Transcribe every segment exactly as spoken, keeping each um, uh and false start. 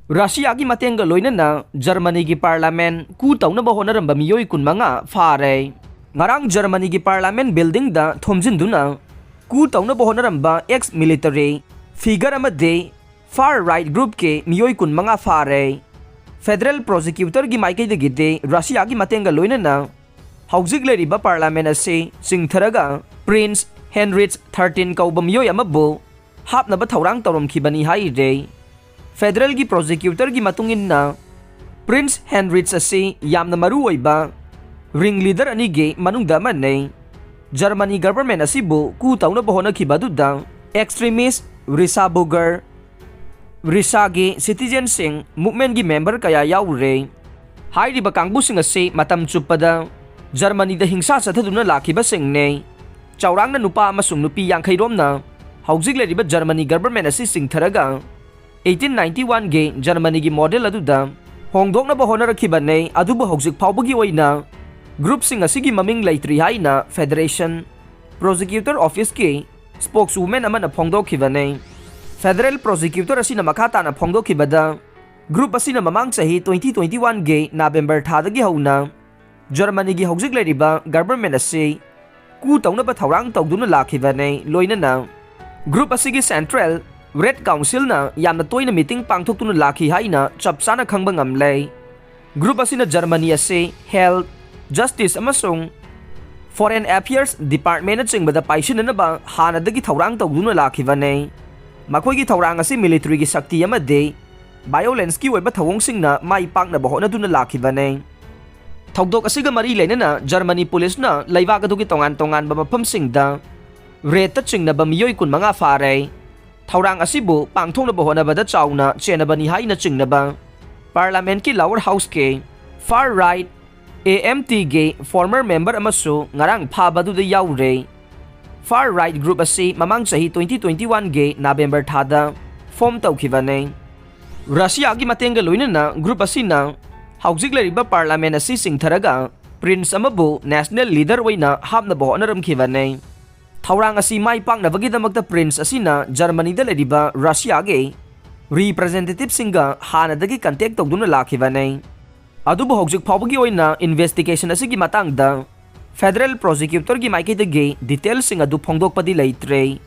ꯔꯁꯤꯌꯥꯒꯤ ꯃꯇꯦꯡꯒ ꯂꯣꯏꯅꯅ ꯖꯔꯃꯅꯤꯒꯤ ꯄꯥꯔꯂꯥꯃꯦꯟ ꯀꯨ ꯇꯧꯅꯕ ꯍꯣꯠꯅꯔꯝꯕ ꯃꯤꯑꯣꯏ ꯀꯨꯟꯃꯉꯥ ꯐꯥꯔꯦ꯫ ꯉꯔꯥꯡ ꯖꯔꯃꯅꯤꯒꯤ ꯄꯥꯔꯂꯥꯃꯦꯟ ꯕꯤꯜꯗꯤꯡꯗ ꯊꯣꯝꯖꯤꯟꯗꯨꯅ ꯀꯨ ꯇꯧꯅꯕ ꯍꯣꯠꯅꯔꯝꯕ ꯑꯦꯛꯁ ꯃꯤꯂꯤꯇꯔꯤ ꯐꯤꯒꯔ ꯑꯃꯗꯤ ꯐꯥꯔ ꯔꯥꯏꯠ ꯒ꯭ꯔꯨꯞꯀꯤ ꯃꯤꯑꯣꯏ ꯀꯨꯟꯃꯉꯥ ꯐꯥꯔꯦ꯫ ꯐꯦꯗꯔꯦꯜ ꯄ꯭ꯔꯣꯁꯤꯀ꯭ꯌꯨꯇꯔꯒꯤ ꯃꯥꯏꯀꯩꯗꯒꯤꯗꯤ ꯔꯁꯤꯌꯥꯒꯤ ꯃꯇꯦꯡꯒ ꯂꯣꯏꯅꯅ ꯍꯧꯖꯤꯛ ꯂꯩꯔꯤꯕ ꯄꯥꯔꯂꯥꯃꯦꯟ ꯑꯁꯤ ꯆꯤꯡꯊꯔꯒ ꯄ꯭ꯔꯤꯟꯁ ꯍꯦꯟꯔꯤꯆ ꯊꯥꯔꯇꯤꯟ ꯀꯧꯕ ꯃꯤꯑꯣꯏ ꯑꯃꯕꯨ ꯍꯥꯞꯅꯕ ꯊꯧꯔꯥꯡ ꯇꯧꯔꯝꯈꯤꯕꯅꯤ ꯍꯥꯏꯔꯦ꯫ ꯐꯦꯗꯔꯦꯜꯒꯤ ꯄ꯭ꯔꯣꯁꯤꯀ꯭ꯌꯨꯇꯔꯒꯤ ꯃꯇꯨꯡ ꯏꯟꯅ, ꯄ꯭ꯔꯤꯟꯁ ꯍꯦꯟꯔꯤꯆ ꯑꯁꯤ ꯌꯥꯝꯅ ꯃꯔꯨ ꯑꯣꯏꯕ ꯔꯤꯡ ꯂꯤꯗꯔ ꯑꯅꯤꯒꯤ ꯃꯅꯨꯡꯗ ꯑꯃꯅꯤ꯫ ꯖꯔꯃꯅꯤ ꯒꯚꯔꯟꯃꯦꯟꯠ ꯑꯁꯤꯕꯨ ꯀꯨ ꯇꯧꯅꯕ ꯍꯣꯠꯅꯈꯤꯕ ꯑꯗꯨꯗ ꯑꯦꯛꯁꯇ꯭ꯔꯤꯃꯤꯁ ꯔꯤꯁꯥ ꯕꯨꯒꯔ, ꯔꯤꯁꯥꯒꯤ ꯁꯤꯇꯤꯖꯦꯟꯁꯤꯡ ꯃꯨꯚꯃꯦꯟꯠꯀꯤ ꯃꯦꯝꯕꯔ ꯀꯌꯥ ꯌꯥꯎꯔꯨꯔꯦ꯫ ꯍꯥꯏꯔꯤꯕ ꯀꯥꯡꯕꯨꯁꯤꯡ ꯑꯁꯤ ꯃꯇꯝ ꯆꯨꯞꯄꯗ ꯖꯔꯃꯅꯤꯗ ꯍꯤꯡꯁꯥ ꯆꯠꯊꯗꯨꯅ ꯂꯥꯛꯈꯤꯕꯁꯤꯡꯅꯤ꯫ ꯆꯥꯎꯔꯥꯛꯅ ꯅꯨꯄꯥ ꯑꯃꯁꯨꯡ ꯅꯨꯄꯤ ꯌꯥꯡꯈꯩ ꯔꯣꯝꯅ ꯍꯧꯖꯤꯛ ꯂꯩꯔꯤꯕ ꯖꯔꯃꯅꯤ ꯒꯚꯔꯟꯃꯦꯟꯠ ꯑꯁꯤ ꯆꯤꯡꯊꯔꯒ ꯑꯩꯠꯇꯤꯟ ꯅꯥꯏꯟꯇꯤ ꯋꯥꯟꯒꯤ ꯖꯔꯃꯅꯤꯒꯤ ꯃꯣꯗꯦꯜ ꯑꯗꯨꯗ ꯍꯣꯡꯗꯣꯛꯅꯕ ꯍꯣꯠꯅꯔꯛꯈꯤꯕꯅꯤ, ꯑꯗꯨꯕꯨ ꯍꯧꯖꯤꯛ ꯐꯥꯎꯕꯒꯤ ꯑꯣꯏꯅ ꯒ꯭ꯔꯨꯞꯁꯤꯡ ꯑꯁꯤꯒꯤ ꯃꯃꯤꯡ ꯂꯩꯇ꯭ꯔꯤ ꯍꯥꯏꯅ ꯐꯦꯗꯔꯦꯁꯟ ꯄ꯭ꯔꯣꯁꯤꯀ꯭ꯌꯨꯇꯔ ꯑꯣꯐꯤꯁꯀꯤ ꯁ꯭ꯄꯣꯛꯁ ꯋꯨꯃꯦꯟ ꯑꯃꯅ ꯐꯣꯡꯗꯣꯛꯈꯤꯕꯅꯤ꯫ ꯐꯦꯗꯔꯦꯜ ꯄ꯭ꯔꯣꯁꯤꯀ꯭ꯌꯨꯇꯔ ꯑꯁꯤꯅ ꯃꯈꯥ ꯇꯥꯅ ꯐꯣꯡꯗꯣꯛꯈꯤꯕꯗ, ꯒ꯭ꯔꯨꯞ ꯑꯁꯤꯅ ꯃꯃꯥꯡ ꯆꯍꯤ ꯇ꯭ꯋꯦꯟꯇꯤ ꯇ꯭ꯋꯦꯟꯇꯤ ꯋꯥꯟꯒꯤ ꯅꯕꯦꯝꯕꯔ ꯊꯥꯗꯒꯤ ꯍꯧꯅ ꯖꯔꯃꯅꯤꯒꯤ ꯍꯧꯖꯤꯛ ꯂꯩꯔꯤꯕ ꯒꯚꯔꯟꯃꯦꯟꯠ ꯑꯁꯤ ꯀꯨ ꯇꯧꯅꯕ ꯊꯧꯔꯥꯡ ꯇꯧꯗꯨꯅ ꯂꯥꯛꯈꯤꯕꯅꯤ꯫ ꯂꯣꯏꯅꯅ ꯒ꯭ꯔꯨꯞ ꯑꯁꯤꯒꯤ ꯁꯦꯟꯇ꯭ꯔꯦꯜ ꯔꯦꯗ ꯀꯥꯎꯟꯁꯤꯜꯅ ꯌꯥꯝꯅ ꯇꯣꯏꯅ ꯃꯤꯇꯤꯡ ꯄꯥꯡꯊꯣꯛꯇꯨꯅ ꯂꯥꯛꯈꯤ ꯍꯥꯏꯅ ꯆꯞ ꯆꯥꯅ ꯈꯪꯕ ꯉꯝꯂꯦ꯫ ꯒ꯭ꯔꯨꯞ ꯑꯁꯤꯅ ꯖꯔꯃꯅꯤ ꯑꯁꯤ ꯍꯦꯜꯊ, ꯖꯁꯇꯤꯁ ꯑꯃꯁꯨꯡ ꯐꯣꯔꯦꯟ ꯑꯦꯐꯤꯌꯔꯁ ꯗꯤꯄꯥꯔꯠꯃꯦꯟꯠꯅꯆꯤꯡꯕꯗ ꯄꯥꯏꯁꯤꯟꯅꯅꯕ ꯍꯥꯟꯅꯗꯒꯤ ꯊꯧꯔꯥꯡ ꯇꯧꯗꯨꯅ ꯂꯥꯛꯈꯤꯕꯅꯤ꯫ ꯃꯈꯣꯏꯒꯤ ꯊꯧꯔꯥꯡ ꯑꯁꯤ ꯃꯤꯂꯤꯇꯔꯤꯒꯤ ꯁꯛꯇꯤ ꯑꯃꯗꯤ ꯚꯥꯏꯑꯣꯂꯦꯟꯁꯀꯤ ꯑꯣꯏꯕ ꯊꯧꯑꯣꯡꯁꯤꯡꯅ ꯃꯥꯏ ꯄꯥꯛꯅꯕ ꯍꯣꯠꯅꯗꯨꯅ ꯂꯥꯛꯈꯤꯕꯅꯤ꯫ ꯊꯧꯗꯣꯛ ꯑꯁꯤꯒ ꯃꯔꯤ ꯂꯩꯅꯅ ꯖꯔꯃꯅꯤ ꯄꯨꯂꯤꯁꯅ ꯂꯩꯕꯥꯛ ꯑꯗꯨꯒꯤ ꯇꯣꯉꯥꯟ ꯇꯣꯉꯥꯟꯕ ꯃꯐꯝꯁꯤꯡꯗ ꯔꯦꯗꯇ ꯆꯤꯡꯅꯕ ꯃꯤꯑꯣꯏ ꯀꯨꯟꯃꯉꯥ ꯐꯥꯔꯦ꯫ ꯊꯧꯔꯥꯡ ꯑꯁꯤꯕꯨ ꯄꯥꯡꯊꯣꯛꯅꯕ ꯍꯣꯠꯅꯕꯗ ꯆꯥꯎꯅ ꯆꯦꯟꯅꯕꯅꯤ ꯍꯥꯏꯅ ꯆꯤꯡꯅꯕ ꯄꯥꯔꯂꯥꯃꯦꯟꯠꯀꯤ ꯂꯋꯔ ꯍꯥꯎꯁꯀꯤ ꯐꯥꯔ ꯔꯥꯏꯠ ꯑꯦ ꯑꯦꯝ ꯇꯤꯒꯤ ꯐꯣꯔꯃꯔ ꯃꯦꯝꯕꯔ ꯑꯃꯁꯨ ꯉꯔꯥꯡ ꯐꯥꯕ ꯑꯗꯨꯗ ꯌꯥꯎꯔꯦ꯫ ꯐꯥꯔ ꯔꯥꯏꯠ ꯒ꯭ꯔꯨꯞ ꯑꯁꯤ ꯃꯃꯥꯡ ꯆꯍꯤ ꯇ꯭ꯋꯦꯟꯇꯤ ꯇ꯭ꯋꯦꯟꯇꯤ ꯋꯥꯟꯒꯤ ꯅꯕꯦꯝꯕꯔ ꯊꯥꯗ ꯐꯣꯝ ꯇꯧꯈꯤꯕꯅꯤ꯫ ꯔꯁꯤꯌꯥꯒꯤ ꯃꯇꯦꯡꯒ ꯂꯣꯏꯅꯅ ꯒ꯭ꯔꯨꯞ ꯑꯁꯤꯅ ꯍꯧꯖꯤꯛ ꯂꯩꯔꯤꯕ ꯄꯥꯔꯂꯥꯃꯦꯟ ꯑꯁꯤ ꯆꯤꯡꯊꯔꯒ ꯄ꯭ꯔꯤꯟꯁ ꯑꯃꯕꯨ ꯅꯦꯁꯅꯦꯜ ꯂꯤꯗꯔ ꯑꯣꯏꯅ ꯍꯥꯞꯅꯕ ꯍꯣꯠꯅꯔꯝꯈꯤꯕꯅꯤ꯫ ꯊꯧꯔꯥꯡ ꯑꯁꯤ ꯃꯥꯏ ꯄꯥꯛꯅꯕꯒꯤꯗꯃꯛꯇ ꯄ꯭ꯔꯤꯟꯁ ꯑꯁꯤꯅ ꯖꯔꯃꯅꯤꯗ ꯂꯩꯔꯤꯕ ꯔꯁꯤꯌꯥꯒꯤ ꯔꯤꯄ꯭ꯔꯖꯦꯟꯇꯦꯇꯤꯚꯁꯤꯡꯒ ꯍꯥꯟꯅꯗꯒꯤ ꯀꯟꯇꯦꯛ ꯇꯧꯗꯨꯅ ꯂꯥꯛꯈꯤꯕꯅꯤ꯫ ꯑꯗꯨꯕꯨ ꯍꯧꯖꯤꯛ ꯐꯥꯎꯕꯒꯤ ꯑꯣꯏꯅ ꯏꯟꯚꯦꯁꯇꯤꯒꯦꯁꯟ ꯑꯁꯤꯒꯤ ꯃꯇꯥꯡꯗ ꯐꯦꯗꯔꯦꯜ ꯄ꯭ꯔꯣꯁꯤꯀ꯭ꯌꯨꯇꯔꯒꯤ ꯃꯥꯏꯀꯩꯗꯒꯤ ꯗꯤꯇꯦꯜꯁꯤꯡ ꯑꯗꯨ ꯐꯣꯡꯗꯣꯛꯄꯗꯤ ꯂꯩꯇ꯭ꯔꯦ꯫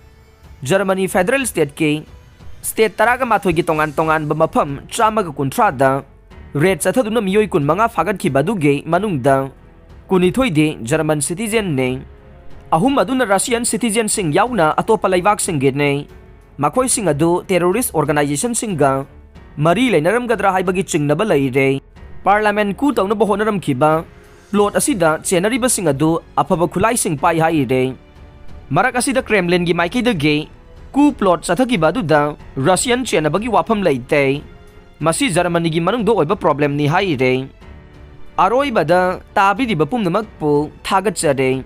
ꯖꯔꯃꯅꯤ ꯐꯦꯗꯔꯦꯜ ꯁ꯭ꯇꯦꯠꯀꯤ ꯁ꯭ꯇꯦꯠ ꯇꯔꯥꯒ ꯃꯥꯊꯣꯏꯒꯤ ꯇꯣꯉꯥꯟ ꯇꯣꯉꯥꯟꯕ ꯃꯐꯝ ꯆꯥꯝꯃꯒ ꯀꯨꯟꯊ꯭ꯔꯥꯗ ꯔꯦꯗ ꯆꯠꯊꯗꯨꯅ ꯃꯤꯑꯣꯏ ꯀꯨꯟꯃꯉꯥ ꯐꯥꯒꯠꯈꯤꯕ ꯑꯗꯨꯒꯤ ꯃꯅꯨꯡꯗ ꯀꯨꯟꯅꯤꯊꯣꯏꯗꯤ ꯖꯔꯃꯟ ꯁꯤꯇꯤꯖꯦꯟꯅꯤ꯫ ꯑꯍꯨꯝ ꯑꯗꯨꯅ ꯔꯁꯤꯌꯟ ꯁꯤꯇꯤꯖꯦꯟꯁꯤꯡ ꯌꯥꯎꯅ ꯑꯇꯣꯞꯄ ꯂꯩꯕꯥꯛꯁꯤꯡꯒꯤꯅꯤ꯫ ꯃꯈꯣꯏꯁꯤꯡ ꯑꯗꯨ ꯇꯦꯔꯣꯔꯤꯁ ꯑꯣꯔꯒꯅꯥꯏꯖꯦꯁꯟꯁꯤꯡꯒ ꯃꯔꯤ ꯂꯩꯅꯔꯝꯒꯗ꯭ꯔꯥ ꯍꯥꯏꯕꯒꯤ ꯆꯤꯡꯅꯕ ꯂꯩꯔꯦ꯫ ꯄꯥꯔꯂꯥꯃꯦꯟ ꯀꯨ ꯇꯧꯅꯕ ꯍꯣꯠꯅꯔꯝꯈꯤꯕ ꯄ꯭ꯂꯣꯠ ꯑꯁꯤꯗ ꯆꯦꯟꯅꯔꯤꯕꯁꯤꯡ ꯑꯗꯨ ꯑꯐꯕ ꯈꯨꯠꯂꯥꯏꯁꯤꯡ ꯄꯥꯏ ꯍꯥꯏꯔꯦ꯫ ꯃꯔꯛ ꯑꯁꯤꯗ ꯀ꯭ꯔꯦꯝꯂꯤꯟꯒꯤ ꯃꯥꯏꯀꯩꯗꯒꯤ ꯀꯨ ꯄ꯭ꯂꯣꯠ ꯆꯠꯊꯈꯤꯕ ꯑꯗꯨꯗ ꯔꯁꯤꯌꯟ ꯆꯦꯟꯅꯕꯒꯤ ꯋꯥꯐꯝ ꯂꯩꯇꯦ꯫ ꯃꯁꯤ ꯖꯔꯃꯅꯤꯒꯤ ꯃꯅꯨꯡꯗ ꯑꯣꯏꯕ ꯄ꯭ꯔꯣꯕ꯭ꯂꯦꯝꯅꯤ ꯍꯥꯏꯔꯦ꯫ ꯑꯔꯣꯏꯕꯗ ꯇꯥꯕꯤꯔꯤꯕ ꯄꯨꯝꯅꯃꯛꯄꯨ ꯊꯥꯒꯠꯆꯔꯤ꯫